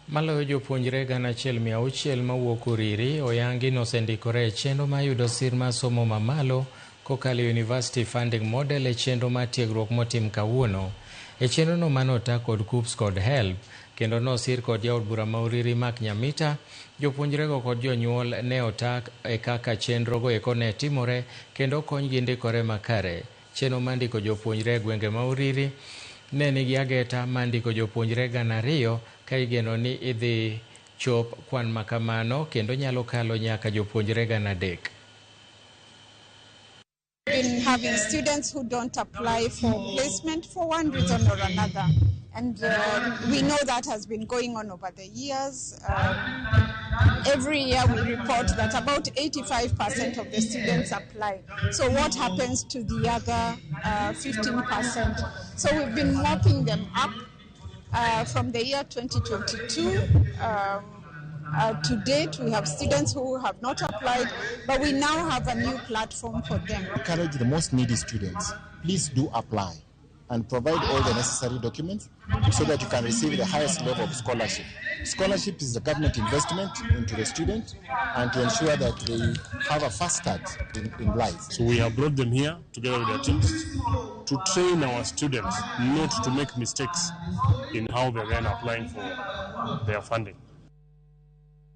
Maloyo jopuonjre 1600 mawuok Uriri oyangi nosendikore e chenro mar yudo sir mar somo mamalo kokalo e University Funding Model e chenro mar tiegruok motim kawuono. E chenrono mane ota kod KUCCPS kod HELB kendo nosir kod jaod bura ma Uriri Mark Nyamita, jopuonjrego kod jonyuol ne ota e kaka chenrogo eko ne timore kendo okonygi ndikore makare. Chenro mar ndiko jopuonjre e gwenge ma Uriri ne nigi ageta mar ndiko jopuonjre 2000 ka igeno ni idhi chop kwan makamano kendo nyalo kalo nyaka jopuonjre 3000. Been having students who don't apply for placement for one reason or another. And we know that has been going on over the years. Every year we report that about 85% of the students apply. So what happens to the other 15%? So we've been mopping them up from the year 2022. To date, we have students who have not applied, but we now have a new platform for them. Encourage the most needy students, please do apply and provide all the necessary documents so that you can receive the highest level of scholarship. Scholarship is a government investment into the student and to ensure that they have a fast start in life. So we have brought them here together with their teams to train our students not to make mistakes in how they're then applying for their funding.